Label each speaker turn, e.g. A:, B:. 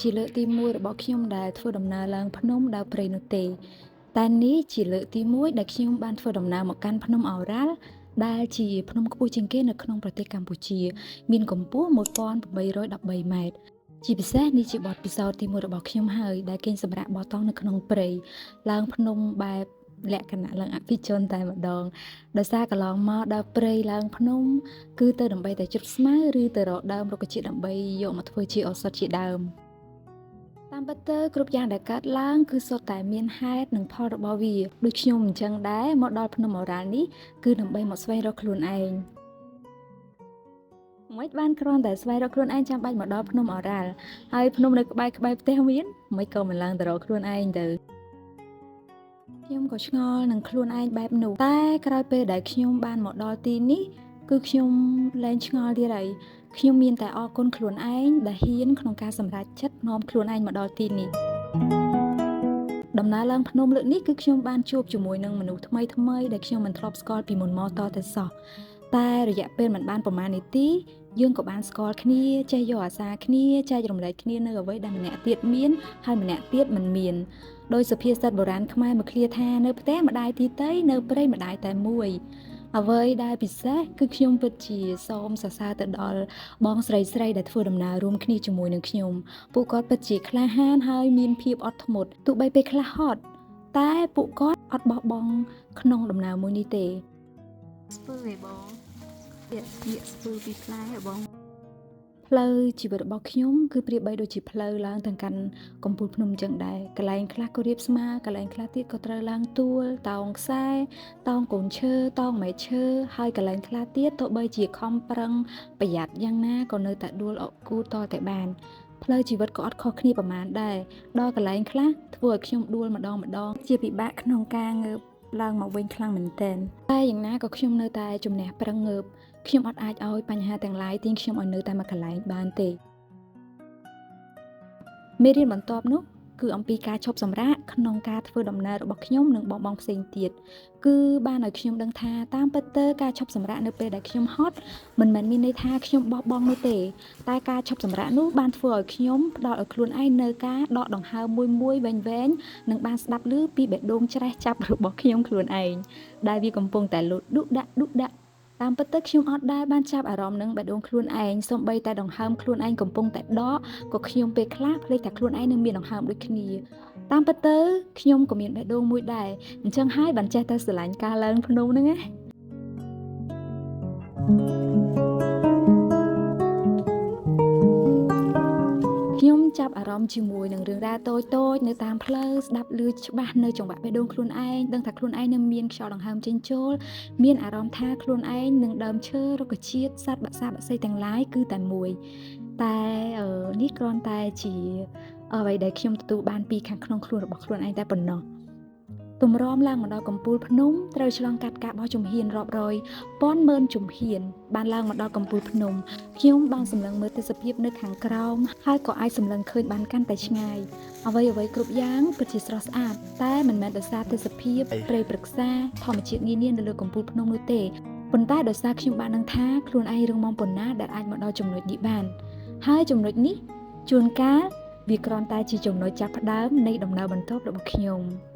A: ជាលើកទី1របស់ខ្ញុំដែលធ្វើដំណើរឡើងភ្នំដើរព្រៃនោះទេតែនេះជាលើកទី1ដែលខ្ញុំបានធ្វើដំណើរមកកាន់ភ្នំឱរ៉ាល់ដែលជាភ្នំខ្ពស់ជាងគេនៅក្នុងប្រទេសកម្ពុជាមានកម្ពស់1813ម៉ែត្រជាពិសេសនេះជាបទពិសោធន៍ទី1របស់ខ្ញុំហើយដែលគេងសម្រាកបោះតង់នៅក្នុងព្រៃឡើងភ្នំបែបលក្ខណៈឡើងអភិជនតែម្ដងដោយសារកន្លងមកដើរព្រៃឡើងភ្នំគឺទៅដើម្បីតែជុតស្មៅឬទៅរកដើមរុក្ខជាតិដើម្បីយកមកធ្វើជាឱសថជាដើមតាមពិតទៅគ្រប់យ៉ាងដែលកើតឡើងគឺសុទ្ធតែមានហេតុនិងផលរបស់វាដូចខ្ញុំអញ្ចឹងដែរមកដល់ភ្នំឱរ៉ាល់នេះគឺដើម្បីមកស្វែងរកខ្លួនឯងមិនបានគ្រាន់តែស្វែងរកខ្លួនឯងចាំបាច់មកដល់ភ្នំឱរ៉ាល់ហើយភ្នំនៅក្បែរក្បែរផ្ទះមានមិនក៏មិនឡើងទៅរកខ្លួនឯងទៅខ្ញុំក៏ឆ្ងល់នឹងខ្លួនឯងបែបនោះតែក្រោយពេលដែលខ្ញុំបានមកដល់ទីនេះគឺខ្ញុំលែងឆ្ងល់ទៀតហើយខ្ញុំមានតែអរគុណខ្លួនឯងដែលហ៊ានក្នុងការសម្រេចចិត្តនាំខ្លួនឯងមកដល់ទីនេះដំណើរឡើងភ្នំលើកនេះគឺខ្ញុំបានជួបជាមួយនឹងមនុស្សថ្មីថ្មីដែលខ្ញុំមិនធ្លាប់ស្គាល់ពីមុនមកតតែសោះតែរយៈពេលមិនបានប្រហែលនាទីយើងក៏បានស្គាល់គ្នាចេះយកអាសាគ្នាចែករំលែកគ្នានៅអ្វីដែលម្នាក់ទៀតមានហើយម្នាក់ទៀតមិនមានដោយសុភាសិតបុរាណខ្មែរមួយឃ្លាថានៅផ្ទះម្ដាយទីទៃនៅព្រៃម្ដាយតែមួយអ្វីដែលពិសេសគឺខ្ញុំពិតជាសូមសរសើរទៅដល់បងស្រីស្រីដែលធ្វើដំណើររួមគ្នាជាមួយនឹងខ្ញុំពួកគាត់ពិតជាក្លាហានហើយមានភាពអត់ធ្មត់ទោះបីពេលខ្លះហត់តែពួកគាត់អត់បោះបង់ក្នុងដំណើរមួយនេះទេ
B: ស្ពឺឯបងៀកងាកស្ពឺពីផ្លែហ៎បង
A: ផ្លូវជីវិតរបស់ខ្ញុំគឺប្រៀបបីដូចជាផ្លូវឡើងទៅកាន់កំពូលភ្នំចឹងដែរកន្លែងខ្លះក៏រាបស្មើកន្លែងខ្លះទៀតក៏ត្រូវឡើងទួលតោងខ្សែតោងកូនឈើតោងមែកឈើហើយកន្លែងខ្លះទៀតទោះបីជាខំប្រឹងប្រយ័ត្នយ៉ាងណាក៏នៅតែដួលអកគូតតែបានផ្លូវជីវិតក៏អត់ខុសគ្នាប្រហែលដែរដល់កន្លែងខ្លះធ្វើឲ្យខ្ញុំដួលម្ដងម្ដងជាពិបាកក្នុងការងើបឡើងមកវិញខ្លាំងមែនទែនតែយ៉ាងណាក៏ខ្ញុំនៅតែជំនះប្រឹងងើបខ្ញុំអត់អាចឲ្យបញ្ហាទាំងឡាយទាញខ្ញុំឲ្យនៅតែមួយកន្លែងបានទេមេរៀនបន្ទាប់នោះគឺអំពីការឈប់សម្រាកក្នុងការធ្វើដំណើររបស់ខ្ញុំនិងបងៗផ្សេងទៀតគឺបានឲ្យខ្ញុំដឹងថាតាមពិតទៅការឈប់សម្រាកនៅពេលដែលខ្ញុំហត់មិនមែនមានន័យថាខ្ញុំបោះបង់នោះទេតែការឈប់សម្រាកនោះបានធ្វើឲ្យខ្ញុំផ្ដល់ឲ្យខ្លួនឯងនៅការដកដង្ហើមមួយមួយវែងវែងនិងបានស្ដាប់ឮពីបេះដូងច្រេះចាប់របស់ខ្ញុំខ្លួនឯងដែលវាកំពុងតែលោតឌុដាក់ឌុដាក់តាមពិតទៅខ្ញុំអត់ដែលបានចាប់អារម្មណ៍នឹងបេះដូងខ្លួនឯងសូម្បីតែដង្ហើមខ្លួនឯងកំពុងតែដកក៏ខ្ញុំពេលខ្លះភ្លេចថាខ្លួនឯងនឹងមានដង្ហើមដូចគ្នាតាមពិតទៅខ្ញុំក៏មានបេះដូងមួយដែរអញ្ចឹងហើយបានចេះតែស្រឡាញ់ការឡើងភ្នំហ្នឹងណាខ្ញុំចាប់អារម្មណ៍ជាមួយនឹងរឿងរ៉ាវតូចៗនៅតាមផ្លូវស្ដាប់ឮច្បាស់នៅចង្វាក់បេះដូងខ្លួនឯងដឹងថាខ្លួនឯងនឹងមានខ្យល់ដង្ហើមចេញចូលមានអារម្មណ៍ថាខ្លួនឯងនឹងដើមឈើរុក្ខជាតិសត្វបក្សាបក្សីទាំងឡាយគឺតែមួយតែនេះគ្រាន់តែជាអ្វីដែលខ្ញុំទទួលបានពីខាងក្នុងខ្លួនរបស់ខ្លួនឯងតែប៉ុណ្ណោះទម្រាំឡើងមកដល់កំពូលភ្នំត្រូវឆ្លងកាត់ការបោះជំហានរាប់រយពាន់ម៉ឺនជំហានបានឡើងមកដល់កំពូលភ្នំខ្ញុំបានសម្លឹងមើលទេសភាពនៅខាងក្រោមហើយក៏អាចសម្លឹងឃើញបានកាន់តែឆ្ងាយអ្វីអ្វីគ្រប់យ៉ាងពិតជាស្រស់ស្អាតតែមិនមែនដោយសារទេសភាពព្រៃព្រឹក្សាធម្មជាតិនានានៅលើកំពូលភ្នំនោះទេប៉ុន្តែដោយសារខ្ញុំបានដឹងថាខ្លួនឯងរឹងមាំប៉ុណ្ណាដែលអាចមកដល់ចំណុចនេះបានហើយចំណុចនេះជួនកាលវាគ្រាន់តែជាចំណុចចាប់ផ្ដើមនៃដំណើរបន្ទាប់របស់ខ្ញុំ។